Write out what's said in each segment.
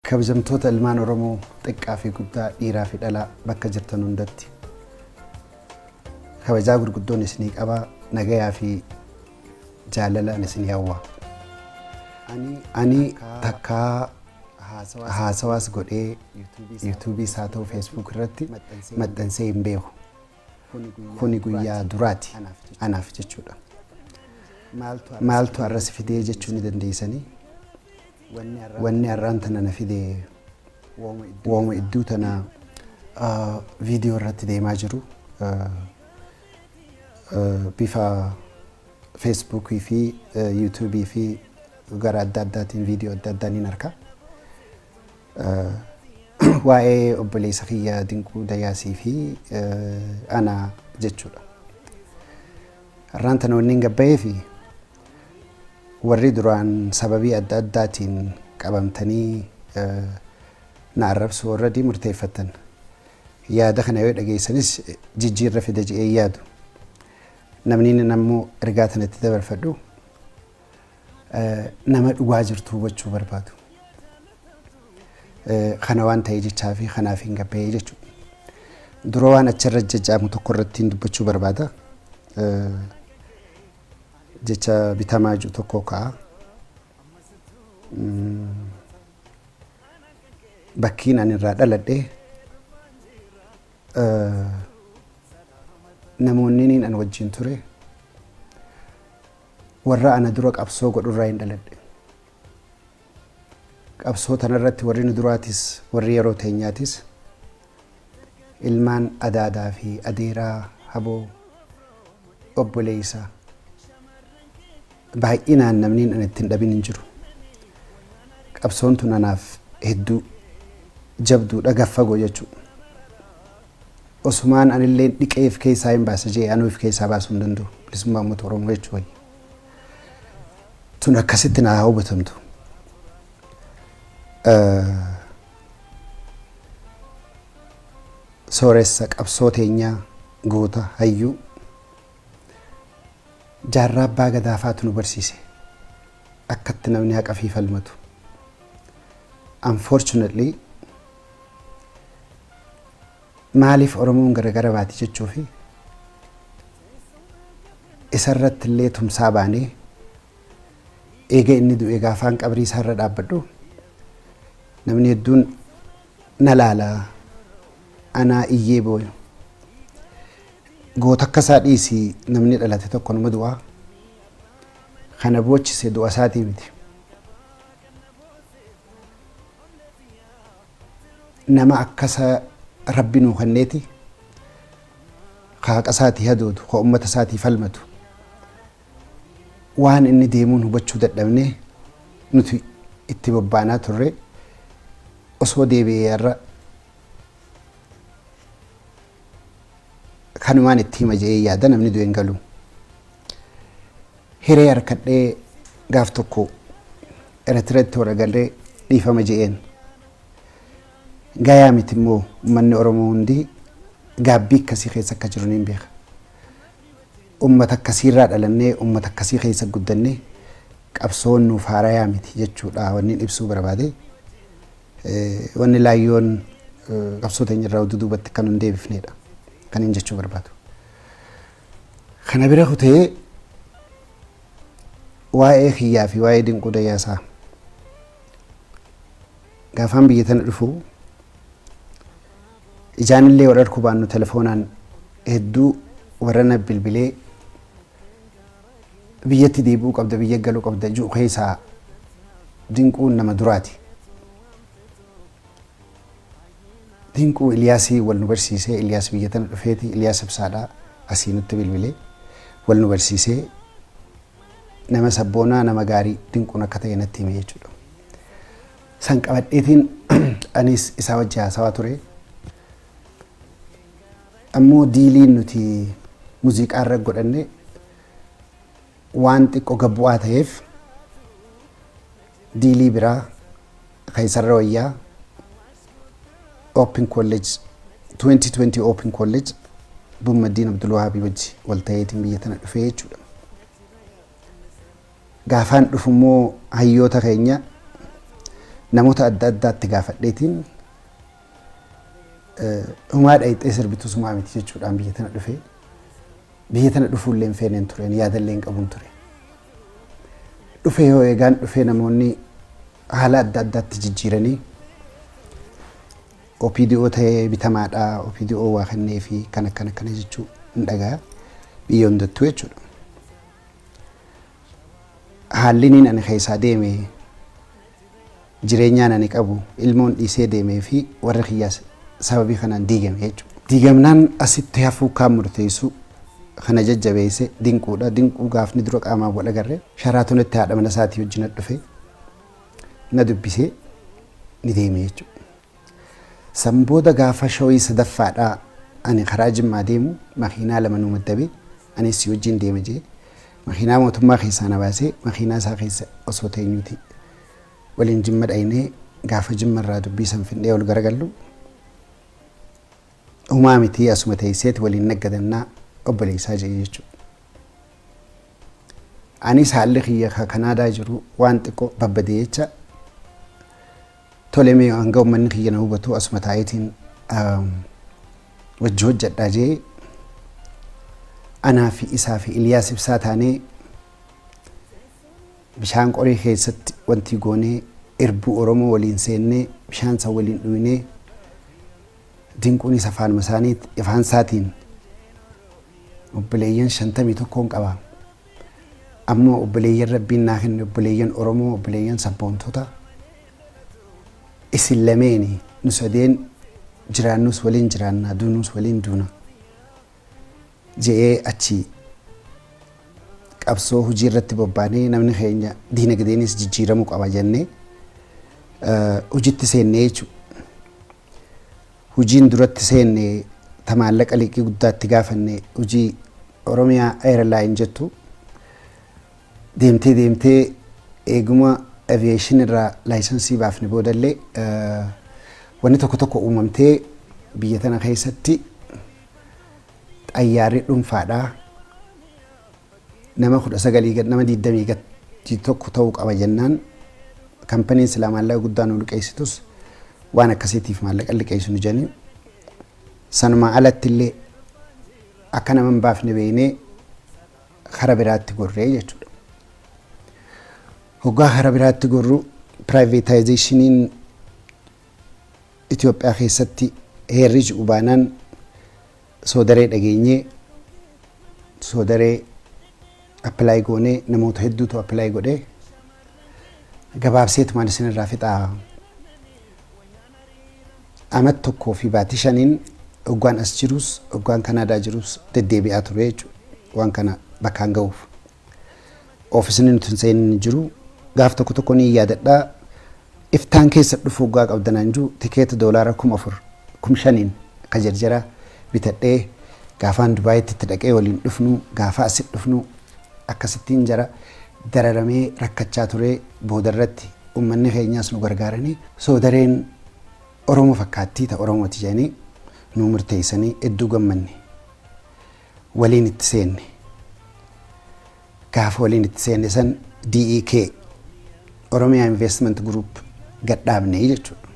Kabajamtoota ilmaan Oromoo xiqqaa fi guddaa, dhiiraa fi dhalaa, bakka jirtan hundatti kabajaa gurguddoon isinii qabaa, nagayaa fi jaalalaan isinii hawwa. Ani takkaa haasawaas godhee yuutuubiis haa ta'u Facebook irratti maxxansee hin beeku. Kuni guyyaa duraati anaaf jechuudha. Maaltu har'a si fidee jechuu ni dandeessanii? Wanni har'aan tana na fide wooma idduu tana viidiyoo irratti deemaa jiru, bifa Feesbuukii fi Yuutuubii fi gara adda addaatiin viidiyoo adda addaa niin arka. Waa'ee obboleessa kiyya Dinquu Dayaasii fi ana jechuudha. Har'aan tana wanni hin gabbayee fi warri duraan sababii adda addaatiin qabamtanii na arrabsuu already murteeffattan. Yaada kana yoo dhageessanis jijjiirra fida je'ee yaadu. Namni inni ammoo ergaa tana itti dabarfadhu nama dhugaa jirtu hubachuu barbaadu. Kana waan ta'e jechaa fi kanaaf hin gabbayee jechuudha. Dura waan achirra jajjaamu tokko irratti hin dubbachuu barbaada. Jecha bitamaa jiru tokko ka'a. Bakkiin ani irraa dhaladhe, namoonni niin an wajjin ture, warra ana dura qabsoo godhurraa hin dhaladhe. Qabsoo tanarratti warri nu duraatis, warri yeroo teenyaatis, ilmaan adaadaa fi adeeraa, haboo, obboleessa baay'inaan namni an ittiin dhabin hin jiru. Qabsoon tun anaaf hedduu jabduudha, gaffagoo jechuudha. Osumaan anillee dhiqeef keessaa hin baasa jee anuu if keessaa baasuu hin danda'u. Bilisummaa uummata Oromoo jechuu wayya. Tun akkasitti naa hubatamtu. Sooressa qabsoo teenyaa, goota, hayyuu Jaarraa Abbaa Gadaafaatu nu barsiise akkatti namni haqa fi falmatu. Unfortunately, maaliif Oromoon garagara baati jechuu fi isarratti illee tumsaa baanee, eega inni du'e gaafaan qabrii isaarra dhaabbadhu namni hedduun na laala, anaa iyyee booyu. Goota akka isaa dhiisi, namni dhalate tokko numa du'a. Kana boochise du'a isaatii miti. Nama akkasa Rabbi nuu kenneeti, ka haqa isaatii hadoodu, ka ummata isaatii falmatu. Waan inni deemuun hubachuu dadhabnee nuti itti bobbaanaa turre, osoo deebi'ee har'a kanumaan itti hima je'ee yaada, namni du'e hin galu. Hiree harkadhee gaaf tokko Eritreetti warra galee dhiifama je'een. Gayaa miti immoo, uummanni Oromoo hundi gaabbii akkasii keessa akka jiru niin beeka. Uummata akkasiirraa dhalannee, uummata akkasii keessa guddannee, qabsoon nuuf haarayaa miti jechuudha wanni ibsuu barbaade. Wanni laayyoon qabsoo teenya irraa duubatti kan hin deebifnedha kan hin jechuu barbaadu. Kana bira kutee waa'ee kiyyaa fi waa'ee Dinquu Dayyaasaa, gaafaan biyya tana dhufu ijaan illee wal arguu baannu telefoonaan hedduu warra na bilbilee biyyatti deebi'uu qabda, biyya galuu qabda ji'u keessaa Dinquun nama duraati. Dinquu Iliyaasii wal nu barsiisee, Iliyaas biyya tana dhufeeti, Iliyaas Ibsaadhaa asii nutti bilbilee wal nu barsiisee, nama sabboonaa, nama gaarii Dinquun akka ta'e natti hime jechuudha. San qabadheetiin anis isaa wajji haasawaa ture. Ammoo diiliin nuti muuziqaa irra godhanne waan xiqqoo gabbu'aa ta'eef, diilii biraa keessarra wayyaa Open College 2020 Open College Bummaddiin Abdulwahaabii wajji wal ta'eetiin biyya tana dhufee jechuudha. Gaafaan dhufu immoo hayyoota keenya Namoota adda addaatti gaafadheetiin humaa dhayixee sirbitu sumaa miti jechuudhaan biyya tana dhufee, biyya tana dhufuullee hin feeneen tureen, yaadallee hin qabuun ture. Dhufee yoo eegaan dhufee namoonni haala adda addaatti jijjiiranii OPDO ta'ee bitamaadha, OPDO waa kennee fi kan akkana akkana jechuu hin dhagaa biyya hundattuu jechuudha. Haalli niin ani keessaa deeme, jireenyaan ani qabu, ilmoon dhiisee deemee fi warri kiyyaas sababii kanaan diigame jechuudha. Diigamnaan asitti hafuu kaan murteessu kana jajjabeesse Dinquudha. Dinquu gaafni dura qaamaan wal agarre Sharaatonitti haadha mana isaatii wajjin dhufe, na dubbisee ni deeme jechuudha. San booda gaafa showii sadaffaadhaa ani karaa Jimmaa deemu makiinaa lama nu maddabee, anis si wajjin deema jee makiinaa mootummaa keessaa na baasee, makiinaa isaa keessa osoo teenyuuti waliin Jimma dhaynee. Gaafa Jimma irraa dubbii san findhee ol garagallu, humaa miti, asuma teesseeti waliin naggadannaa obboleessaa jee jechuudha. Anis haalli kiyya ka Kanaadaa jiru waan xiqqoo babbadee jecha, tole, mee hanga uummanni kiyya na hubatu asuma taa'eetiin wajji hojjedhaa jee, anaa fi isaa fi Iliyaas Ibsaa taanee bishaan qorii keessatti wanti goonee, irbuu Oromoo waliin seennee, bishaan san waliin dhuynee, Dinquunis afaanuma isaanii afaan isaatiin obboleeyyan 51n qaba. Ammoo obboleeyyan Rabbiin naa kenne, obboleeyyan Oromoo, obboleeyyan sabboontota isin lameeni, nu sadeen jiraannus waliin jiraannaa, duunuus waliin duuna je'ee, achi qabsoo hojii irratti bobbaanee, namni keenya diinagdeenis jijjiiramuu qaba jennee hojitti seennee jechuudha. Hojiin duratti seenne ta maallaqa liqii guddaatti gaafanne, hojii Oromiyaa Airline jettu, deemtee deemtee eeguma aviation irraa licensii baafne boodallee wanni tokko tokko uumamtee, biyya tana keessatti xayyaarri dhuunfaadhaa nama 19 gad, nama 20 gad tokko ta'uu qaba jennaan, kampaniin silaa maallaqa guddaa nu liqeessitus waan akkasiitiif maallaqa liqeessinu jedhanii, sanumaa alatti illee akka nama hin baafne beeknee kara biraatti gorree jechuudha. Hoggaa kara biraatti gorru, privatizationiin Itoophiyaa keessatti heerri ji'u baanaan, soodaree dhageenyee soodaree apply goonee, namoota hedduutu apply godhee, gabaabseetumaan isinirraa fixaa. Amat tokkoo fi baatii 5n hoggaan as jirus, hoggaan Kanaadaa jirus deddeebi'aa ture jechuudha. Waan kana bakkaan ga'uuf. Oofisni nuti hin seenin jiru. Gaaf tokko tokko ni yaadadhaa. Iftaan keessa dhufu hoggaa qabdanaan jiru tikeeta doolaara 4000, 5000n ka jarjara bitadhee, gaafaan Dubaayitti itti dhaqee waliin dhufnu, gaafa asit dhufnu akkasittiin jara dararamee rakkachaa ture. Boodarratti uummanni keenyaas nu gargaaranii soodareen Oromoo fakkaattii ta Oromooti jedhanii nu murteessanii, hedduu gammanne, waliin itti seenne. Gaafa waliin itti seenne san DEK Oromiyaa Investment Group gadhaabne jechuudha.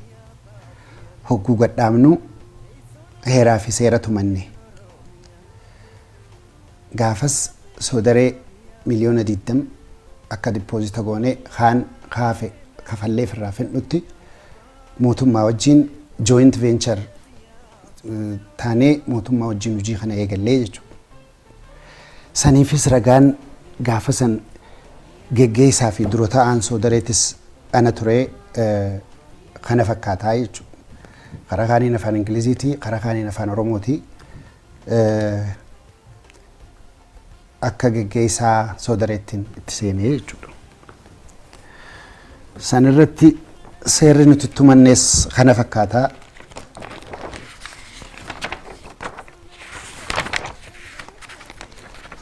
Hogguu gadhaabnu heeraa fi seera tumanne. Gaafas soodaree miliyoona 20 akka deposita goone, kaan kaafe kafallee firraa fedhutti, mootummaa wajjin joint venture taanee mootummaa wajjin hojii kana eegallee jechuudha. Saniifis ragaan gaafa san geggeessaa fi dura ta'aan soodareetis ana ture, kana fakkaataa jechuudha. Karaa kaaniin afaan Ingiliziiti, karaa kaaniin afaan Oromooti. Akka geggeessaa soodareettiin itti seenee jechuudha. San irratti seerri nuti tumannees kana fakkaataa.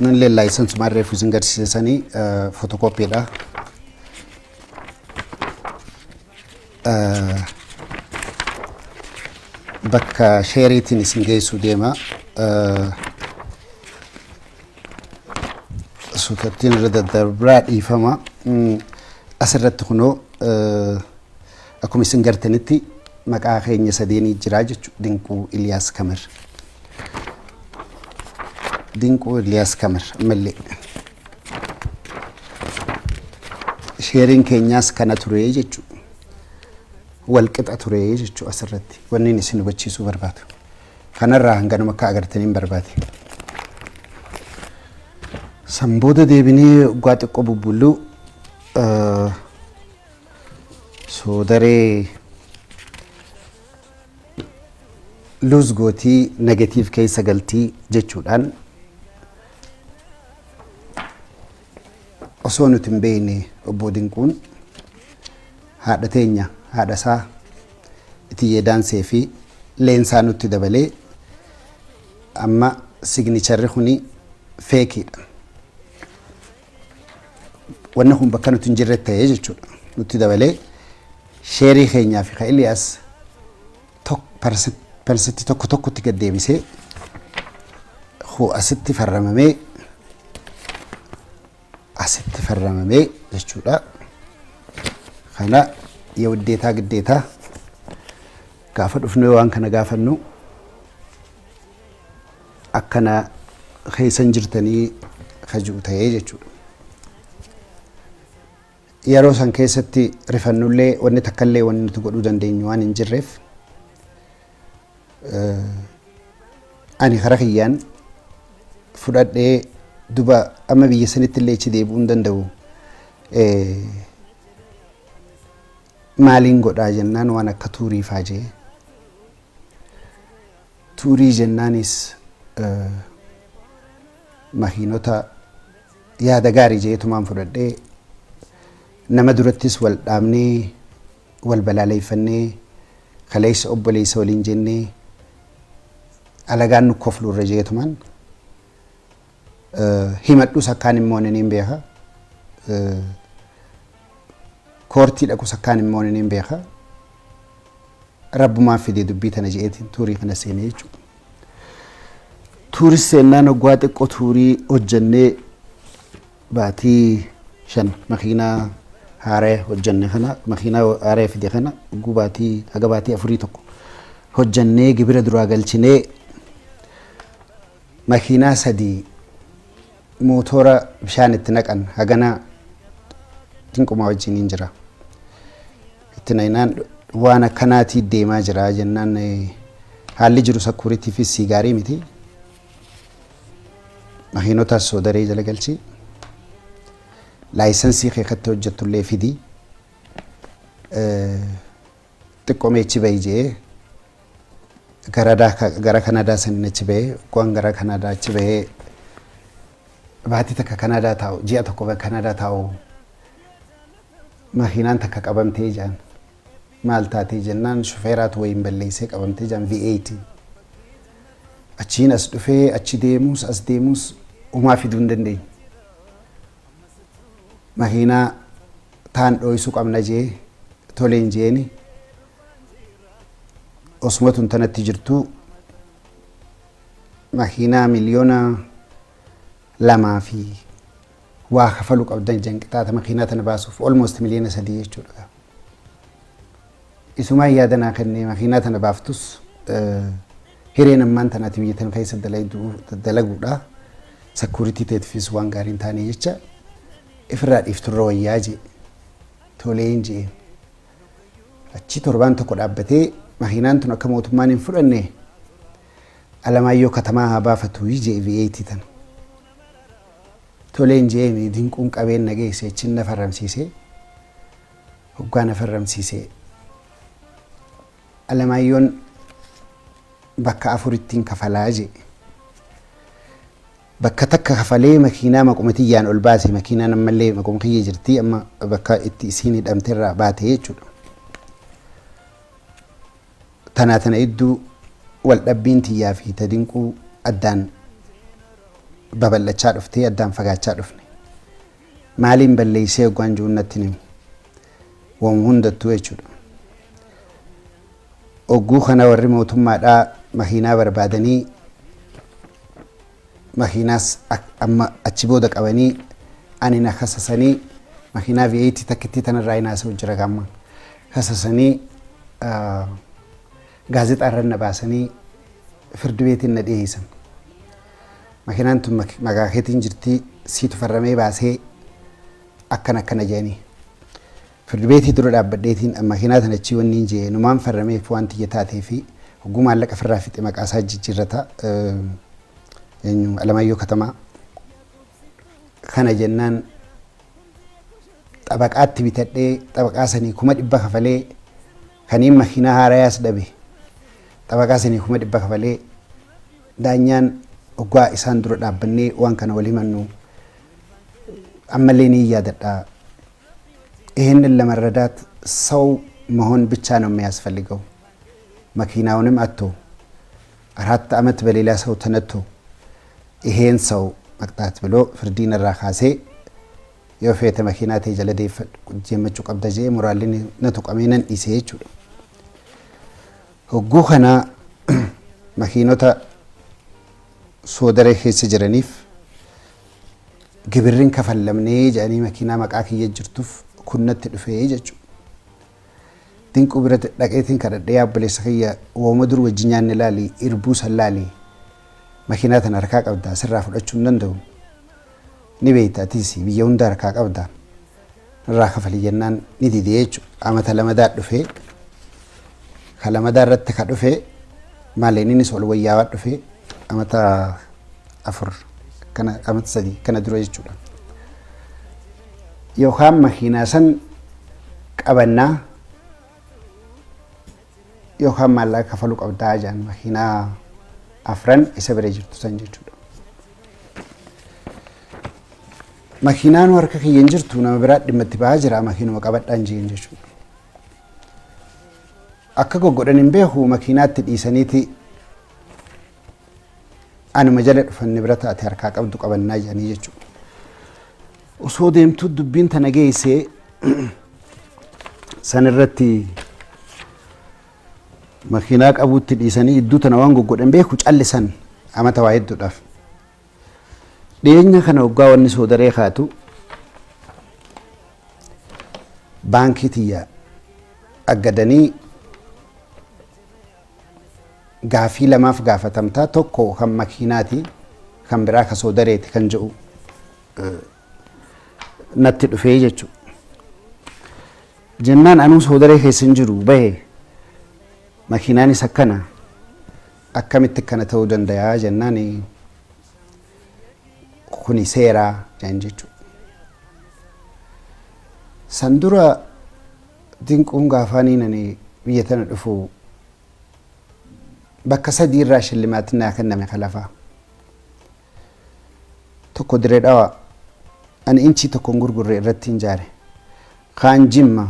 Nullee licensuma reefu isin garsiisanii fotokooppiidha. Bakka sheeriitiin isin geessuu deema. Suutattiin irra daddarbaa, dhiifama. Asirratti kunoo Akkuma isin gartanitti maqaa keenya sadeenii jiraa jechuudha. Dinquu Iliyaas Kamar. Dinquu Iliyaas Kamar ammallee. Sheeriin keenyaas kana ture jechuudha. Walqixa ture jechuudha asirratti. Wanni isin hubachiisuu barbaadu. Kanarraa hanganuma akka agartaniin barbaade. San booda deebinee waggaa xiqqoo bubbulluu soodaree lose gootii, negative keessa galtii jechuudhaan, osoo nuti hin beekne obbo Dinquun haadha teenya, haadha isaa Itiyyee Daansee fi Leensaa nutti dabalee, amma signatureri kuni fakeiidha. Wanni kun bakka nuti hin jirre ta'ee jechuudha. Nutti dabalee sheerii keenyaa fi ka Iliyaas persentii tokko tokkotti gad deebisee, asitti farramamee, asitti farramamee jechuudha. Kana የውዴታ ግዴታ gaafa dhufnee waan kana gaafannu akkana keessan jirtanii kajuu ta'ee jechuudha. Yeroo san keessatti rifannullee, wanni takkallee wanni nuti godhuu dandeenyu waan hin jirreef, ani kara kiyyaan fudhadhee duba amma biyya sanitti illee achi deebi'uu hin danda'u. Maaliin godhaa jennaan, waan akka tourii faa jee. Tourii jennaanis makiinota yaada gaarii jeetumaan fudhadhee, nama durattis wal dhaabnee, wal balaaleeffannee, kaleessa obboleessa waliin jennee, alagaan nu kofluurra jeetumaan himadhus akkaan immoo ni beeka. Courtii dhaqus akkaan immoo ni beeka. Rabbumaan fidee dubbii tana je'eetiin tourii kana seenee jechuudha. Touris seennaan waggaa xiqqoo tourii hojjennee, baatii 5 makiinaa haaraa hojjenne kana, makiinaa haaraa fide kana hogguu baatii haga baatii 4 tokko hojjennee, gibira duraa galchinee, makiinaa sadii mootora bishaan itti naqan hagana Dinqumaa wajjiniin jira. Itti naqnaan, waan akkanaatii deemaa jira jennaan, haalli jiru securityfis sii gaarii miti. Makiinotaas soodaree jala galchi. Licensii keekatti hojjettullee fidi. Xiqqoo meechi bahi jee, gara Kanadaa saniin achi bahee, waan gara Kanadaa achi bahee baatii takka Kanadaa taa'u, ji'a tokko Kanadaa taa'u, makiinaan takka qabamtee jaan. Maal taatee jennaan, shufeeraatu wayiin balleessee qabamtee jaan, V8. Achiin as dhufee, achi deemuus as deemuus homaa fiduu hin dandeenye. Makiinaa taan dhooysuu qabna jee, toleen jeeni. Osuma tun tanatti jirtu, makiinaa 2 miliyoona fi waa kafaluu qabdan janqixaata makiinaa tana baasuuf, almost 3 miliyoona jechuudha. Isumaan yaada naa kennee, makiinaa tana baaftus hireen ammaan tanaati biyya tana keessa dalaguudha. Security teetifis waan gaarii hin taane jecha ifirraa dhiifturra wayyaa jee. Toleen jee. Achi torbaan tokko dhaabbatee, makiinaan tun akka mootummaan hin fudhanne Alamaayyoo Katamaa haa baafatu jee V8 tana. Toleen jee. Dinquun qabeen na geesse, achiin na farramsiisee, hoggaa na farramsiisee, Alamaayyoon bakka afurittiin kafalaa jee. Bakka takka kafalee makiinaa maquma tiyyaan ol baase. Makiinaan ammallee maquma kiyya jirti, amma bakka itti isiin hidhamte irraa baate jechuudha. Tanaa tana idduu wal dhabbiin tiyyaa fi ta Dinquu addaan babal'achaa dhuftee, addaan fagaachaa dhufne. Maaliin balleessee hoggaan jiru natti himu. Wamu hundattuu jechuudha. Ogguu kana warri mootummaadhaa makiinaa barbaadanii, makiinaas amma achi booda qabanii ani na kasasanii, makiinaa V8 takkittii tanarraa hin haasa'u jira gamma. Kasasanii gaazexaa irra na baasanii firdi beetiin na dhiyeessan. Makiinaan tun maqaa keetiin jirti, siitu farramee baasee, akkana akkana jedhanii. Firdi beetii dura dhaabbadheetiin makiinaa tana achii wanni hin jee numaan farrameef waan tiyya taatee fi hogguu maallaqa firraa fixe maqaa isaa jijjiirrata, eenyu, Alamaayyoo Katamaa. Kana jennaan xabaqaatti bitadhee, xabaqaa sanii 100,000 kafalee, kaniin makiinaa haarayaas dhabe, xabaqaa sanii 100,000 kafalee. Daanyaan hoggaa isaan dura dhaabbannee waan kana wal himannu ammallee ni yaadadha. ይህንን ለመረዳት ሰው መሆን ብቻ ነው የሚያስፈልገው። መኪናውንም አጥቶ 4 ዓመት በሌላ ሰው ተነድቶ ይሄን ሰው መቅጣት ብሎ ፍርዲን irraa kaasee, yoo feete makiinaa ta'e jala deemmachuu qabda jee, moraalli na tuqamee nan dhiisee jechuudha. Hogguu kana makiinota Soodaree keessa jiraniif gibirriin kafallamnee jedhanii makiinaa maqaa kiyya jirtuuf kunnatti dhufee jechuudha. Dinquu bira dhaqeetiin kadhadhee, obboleessa kiyya, wooma dur wajji nyaanne laali, irbuu san laali, makiinaa tana harkaa qabdaa, sirraa fudhachuu hin danda'u. Ni beekta, atis biyya hunda harkaa qabda. Irraa kafali jennaan ni didee jechuudha. Amata lamadaa dhufee, ka lamadaa irratti ka dhufee maali, innis ol wayyaawaa dhufee amata 4 kana, amata 3 kana dura jechuudha. Yookaan makiinaa san qabannaa yookaan maallaqa kafaluu qabdaa jedhan, makiinaa afran isa bira jirtu san jechuudha. Makiinaan harka kiyya hin jirtu, nama biraa dhimma itti bahaa jira, makiinuma qabadhaan jeen jechuudha. Akka goggodhan hin beeku, makiinaatti dhiisaniiti anuma jala dhufan, bira taate harkaa qabdu qabannaa jedhanii jechuudha. Osoo deemtuu dubbiin tana geessee san irratti makiinaa qabuutti dhiisanii iddoo tana waan goggodhan beeku callisan amata waa hedduudhaaf. Dhiyeenya kana waggaa wanni Soodaree kaatu baankii tiyya aggadanii gaafii lamaaf gaafatamtaa, tokko kan makiinaati, kan biraa ka Soodareeti kan jedhu natti dhufee jechuudha. Jennaan anuu Soodaree keessa hin jiru bahe, makiinaanis akkana, akkamitti akkana ta'uu danda'a jennaan, kuni seeraa jedhan jechuudha. San dura Dinquun gaafaanii ani biyya tana dhufu bakka sadii irraa shillimaatiin naa kenname kalafaa. Tokko Diree Dhawaa, ani inchii tokko hin gurgurre irratti hin jaare. Kaan Jimma,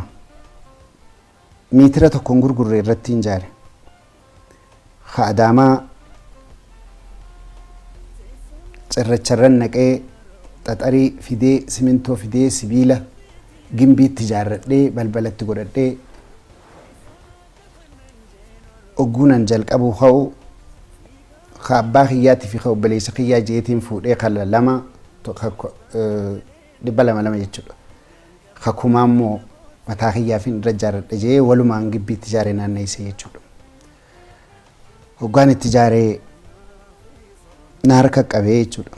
miitira tokko hin gurgurre irratti hin jaare. Ka Adaamaa cirracharran naqee, xaxarii fidee, simintoo fidee, sibiila gimbiitti ijaarradhee, balbalatti godhadhee, ogguunan jalqabu ka'u ka abbaa kiyyaatii fi ka obboleessa kiyyaa jeetiin fuudhee kala lama 200 lama jechuudha. Ka kumaa immoo mataa kiyyaafin irra ijaarradhe jee walumaan gibbiitti ijaaree naanneessee jechuudha. Hoggaan itti ijaaree na harka qabee jechuudha.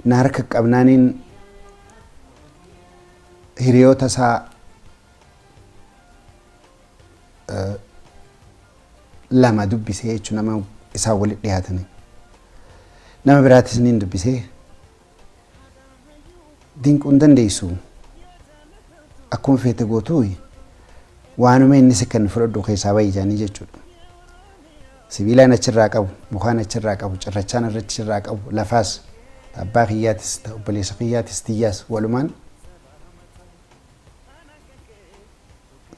Na harka qabnaaniin hiriyoota isaa lama dubbisee jechuudha, nama isaan walitti dhiyaatanii. Nama biraatis niin dubbisee, Dinquu hin dandeessu, akkuma feete gootuu, waanuma inni si kennu fudhadhu, keessaa bahi jedhanii jechuudha. Sibiilaan achirraa qabu, mukaan achirraa qabu, cirrachaan achirraa qabu, lafaas abbaa kiyyaatis, obboleessa kiyyaatis, tiyyaas walumaan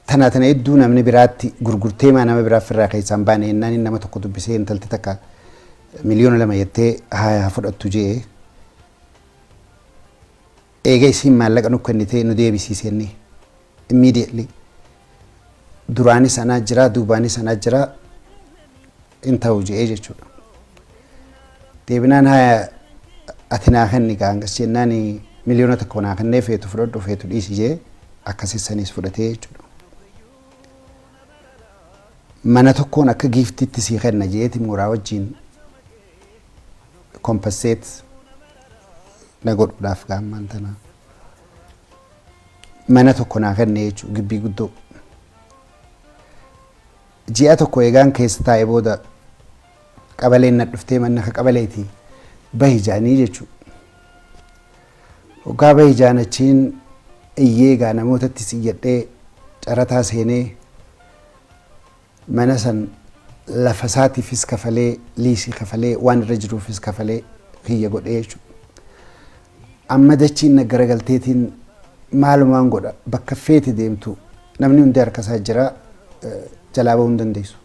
tana tana hedduu namni biraatti gurgurtee maa nama biraaf irraa keessaan baane jennaan, nama tokko dubbisee, intalti takka 2,000,000 jettee haa fudhattu jee, eega isiin maallaqa nu kennitee nu deebisiise inni immediately. Duraanis anaa jira, duubaanis anaa jira, hin ta'u jee jechuudha. Deebinaan haya ati naa kenni gaangas jennaan, 1,000,000 naa kennee, feetu fudhadhu, feetu dhiisi jee. Akkasii saniis fudhatee jechuudha. Mana tokkoon akka giiftitti sii kenna jeeti mooraa wajjin compensate na godhuudhaaf gaammaan tana mana tokko naa kenne jechuudha, gibbii guddoo. Ji'a tokko eegaan keessa taa'e booda qabaleen na dhuftee, manni akka qabaleeti, bahi jedhanii jechuudha. Hoggaa bahi jaan achiin iyyee egaa namootattis iyyadhee carataa seenee mana san lafa isaatiifis kafalee, liisii kafalee, waan irra jiruufis kafalee kiyya godhee jechuudha. Amma dachiin na garagalteetiin maalumaan godha? Bakka feete deemtu namni hundi harka isaa jira, jalaa bahuu hin dandeessu.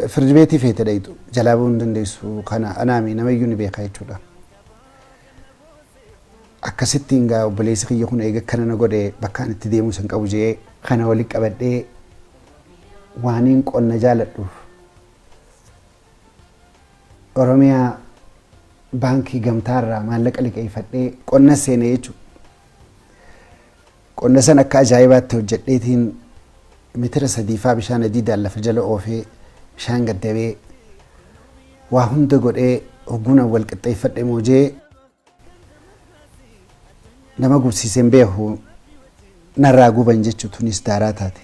Firdi beetii feete dhayitu jalaa bahuu hin dandeessu, kana anaami namayyuu ni beeka jechuudha. Akkasittiin gaa obboleessi kiyya kun eega akkana na godhe, bakka ani itti deemuu san qabu jee kana walitti qabadhee, waaniin qonna jaaladhuuf Oromiyaa Baankii Gamtaarraa maallaqa liqeeffadhee qonna seenee jechuudha. Qonna san akka ajaa'ibaatti hojjedheetiin mitira sadiifaa bishaan adiidaan lafa jala oofee, bishaan gaddabee, waa hunda godhee hogguunan wal qixxeeffadhe moojee nama gubsiiseen beeku narraa guban jechuu, tunis daaraa taate.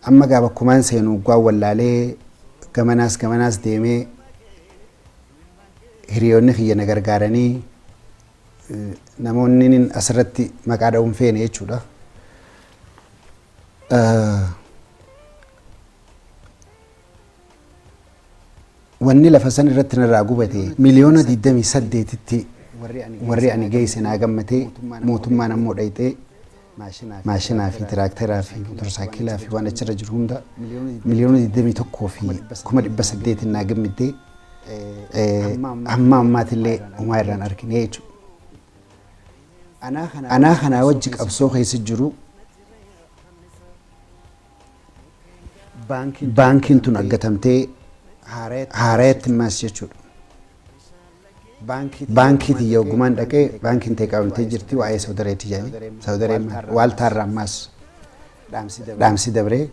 Amma gaa bakkumaan seenu waggaan wallaalee gamanaas gamanaas deemee, hiriyoonni kiyya na gargaaranii, namoonni asirratti maqaa dha'uun feene jechuudha. Wanni lafa san irratti narraa gubate miliyoona 28tti warri ani geesse naa gammatee, mootummaan ammoo dhayxee maashinaa fi tiraakteraa fi motorsaayikilaa fi waan achirra jiru hunda 21,800,000 naa gammaddee, hamma ammaatillee homaa irraan argine jechuudha. Anaa kanaa wajji qabsoo keessa jiru, baankiin tun aggatamtee haarayatti ammaas jechuudha. Baankii tiyya oggumaan dhaqee, baankiin ta'e qabamtee jirti, waa'ee Sawdareeti jedhanii. Sawdaree Waaltaarraa ammaas dhaamsi dabree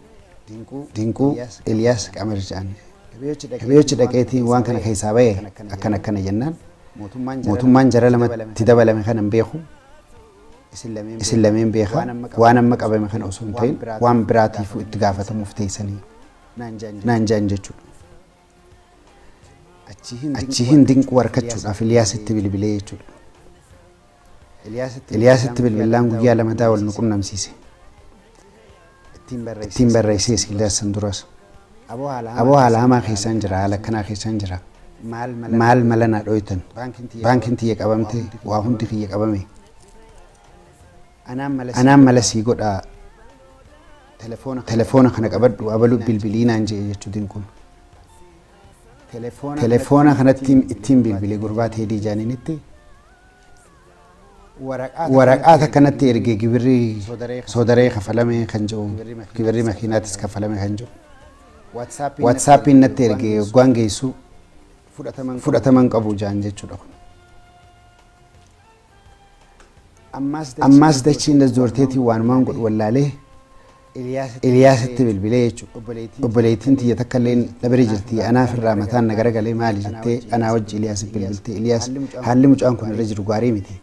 Dinquu Iliyaas Qamar jedhan. Gabayochi dhaqeetiin waan kana keessaa bahe akkana akkana jennaan, mootummaan jara lamatti dabalame kana hin beeku. Isin lameen beeka, waan amma qabame kana osoo hin ta'in waan biraatiifuu itti gaafatamuuf teessanii naan jedhan jechuudha. Achi hin Dinquu harkachuudhaaf Iliyaasitti bilbilee jechuudha. Iliyaasitti bilbilaan guyyaa lamadaa wal nu qunnamsiise. Ittiin barreessees Iliyaas san duras. Aboo, haala hamaa keessaan jira, haala akkanaa keessaan jira. Maal mala naa dhoytan? Baankiin tiyya qabamte, waa hundi kiyya qabame. Anaan mala sii godhaa, telefoona kana qabadhu, abaluu bilbilii naan jedhe jechuu Dinquun. Telefoona kanatti ittiin bilbilee gurbaa Teedii jaaniinitti waraqaa akkanatti ergee, gibirri soodaree kafalame kan jedhu, gibirri makiinaatis kafalame kan jedhu. Waatsaappiin natti ergee waggaan geessu fudhataman qabu jaan jechuudha kun. Ammaas dachiin dasdoorteetiin waanumaan godhu wallaalee Iliyaasitti bilbilee jechuudha. Obboleettiin tiyya takka illee na bira jirti. Anaaf irraa mataan na garagalee, maali jettee anaa wajji Iliyaasitti bilbiltee, Iliyaas, haalli mucaan kun irra jiru gaarii miti.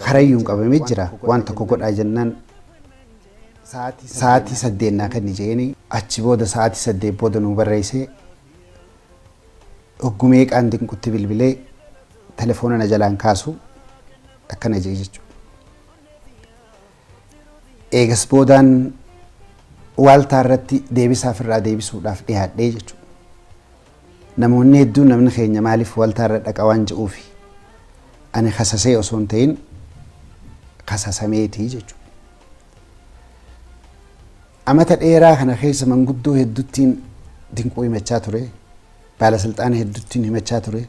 Karayyuun qabamee jira, waan tokko godhaa jennaan, sa'aatii 8 naa kenni jeeni, achi booda sa'aatii 8 booda nuu barreessee, hoggumee qaan Dinqutti bilbilee telefoona na jalaan kaasu akkana jee jechuudha. Eegas boodaan Waaltaa irratti deebisaaf irraa deebisuudhaaf dhiyaadhee jechuudha. Namoonni hedduun namni keenya maaliif Waaltaa irra dhaqa waan jedhuufi, ani kasasee osoo hin ta'in kasasameeti jechuudha. Amata dheeraa kana keessa manguddoo hedduuttiin Dinquu himachaa ture. Baalasilxaana hedduuttiin himachaa ture.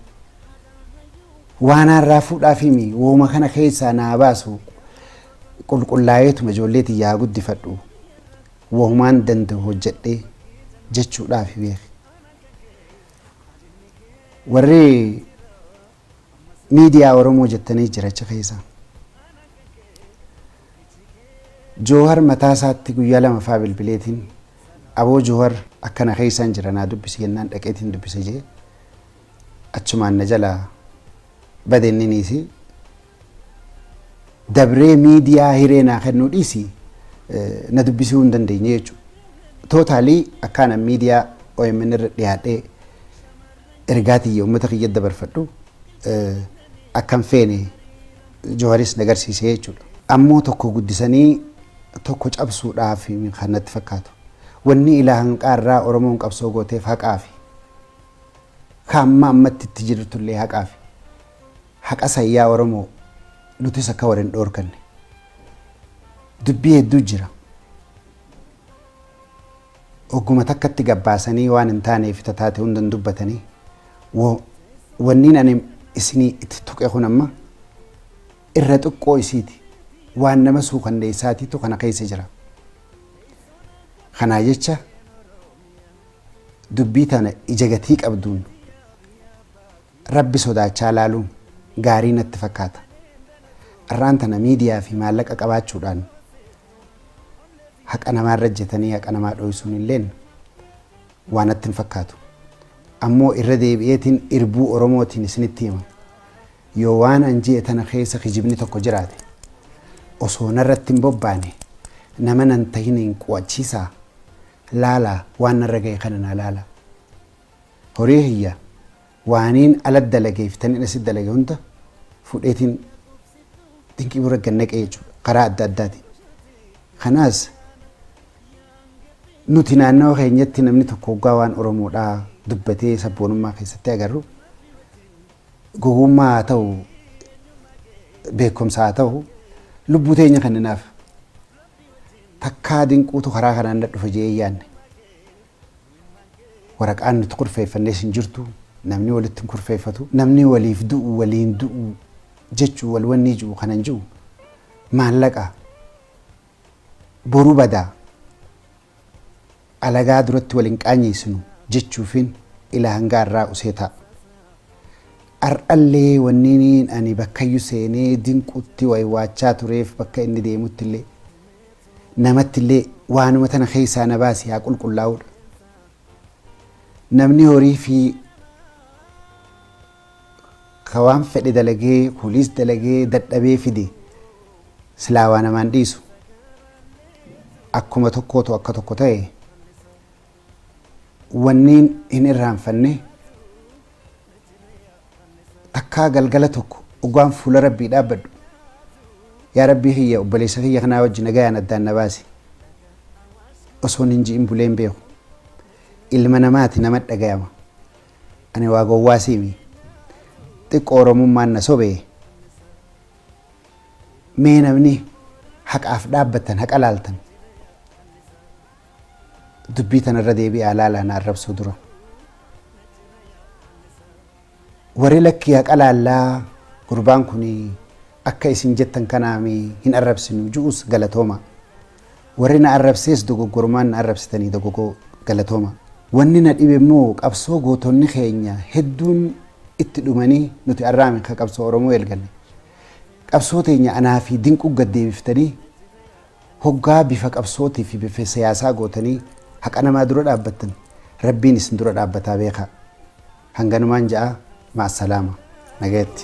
Waan har'aa fuudhaaf himi wooma kana keessaa naa baasu, qulqullaa'eetuma ijoollee tiyyaa guddifadhu, wohumaan danda'u hojjedhee jechuudhaaf beeki. Warri Miidiyaa Oromoo jettanii jira achi keessa. Joohar mataa isaatti guyyaa 2 faa bilbileetiin aboo Joohar akkana keessaan jira naa dubbisi jennaan dhaqeetiin dubbise jee achumaan na jalaa bade inniniisi dabree miidiyaa hiree naa kennuu dhiisi na dubbisuu hin dandeenye jechuudha. Tootaalii akkaan an miidiyaa OMN irra dhiyaadhee ergaa tiyya uummata kiyya dabarfadhu akkan feene Jooharis na garsiise jechuudha. Ammoo tokko guddisanii tokko cabsuudhaaf kan natti fakkaatu. Wanni ilaa hanqaarraa Oromoon qabsoo gooteef haqaafi. Ka amma ammatti itti jirtullee haqaafi. Haqa sayyaa Oromoo nutis akka wal hin dhoorkanne. Dubbii hedduu jira. Ogguma takkatti gabbaasanii waan hin taaneef tataate hundan dubbatanii wanniin ani isinii itti tuqe kun amma irra xiqqoo isiiti. Waan nama suukanneessaatiitu kana keessa jira. Kanaa jecha dubbii tana ija gatii qabduun Rabbi sodaachaa laaluun gaarii natti fakkaata. Arraan tana miidiyaa fi maallaqa qabaachuudhaan haqa namaarra ejjetanii haqa namaa dhoysuun illeen waa natti hin fakkaatu. Ammoo irra deebi'eetiin irbuu Oromootiin isinitti hima. Yoo waan an je'e tana keessa kijibni tokko jiraate osoo narratti hin bobbaane nama nan tahiniin qu'achiisaa laalaa waan narra gahe kana naa laalaa. Horii kiyya waaniin ala dalageef tanin asi dalage hunda fudheetiin Dinqii bira gad naqe jechuudha karaa adda addaatiin. Kanaas nuti naannawa keenyatti namni tokko hoggaa waan Oromoodhaa dubbatee sabboonummaa keessatti agarru gowwummaa haa ta'u beekumsa haa ta'u lubbuu teenya kenninaaf. Takkaa Dinquutu karaa kanaan na dhufa jedhee hin yaadne. Waraqaan nuti kurfeeffannes hin jirtu, namni walitti hin kurfeeffatu, namni waliif du'u waliin du'u jechuu wal wannii ji'u kanan ji'u maallaqa boru badaa alagaa duratti wal hin qaanyeessinu jechuufin ila hanga arraa usee taa'a. Ar'allee wanniiniin ani bakkayyu seenee Dinquutti waywaachaa tureef bakka inni deemuttillee namattillee waanuma tana keessaa na baasi haa qulqullaa'uudha. Namni horii fi ka waan fedhe dalagee kuliis dalagee dadhabee fide silaa waa namaan dhiisu. Akkuma tokkootu akka tokko ta'e wanniin hin irraanfanne takkaa galgala tokko dhugaan fuula Rabbii dhaabbadhu yaa Rabbii kiyya obboleessa kiyya kanaa wajji nagayaan addaan na baasi osoon hin ji'in buleen beeku. Ilma namaati nama dhagayama. Ani waa gowwaa siimi. Xiqqoo Oromummaan na sobee mee namni haqaaf dhaabbattan haqa laaltan dubbii tanarra deebi'aa laalaa na arrabsuu dura. Warri lakkii haqa laallaa gurbaan kun akka isin jettan kanaami hin arrabsinu ju'us galatooma. Warri na arrabsees dogoggorumaan na arrabsitanii dogogoo galatooma. Wanni na dhibe immoo qabsoo gootonni keenya hedduun itti dhumanii nuti arraami ka qabsoo Oromoo eelgalle. Qabsoo teenya anaa fi Dinquu gad deebiftanii hoggaa bifa qabsootii fi bifa siyaasaa gootanii haqa namaa dura dhaabbattan Rabbiin isin dura dhaabbataa beekaa. Hanganumaan ja'a ma'assalaama. Nagayatti.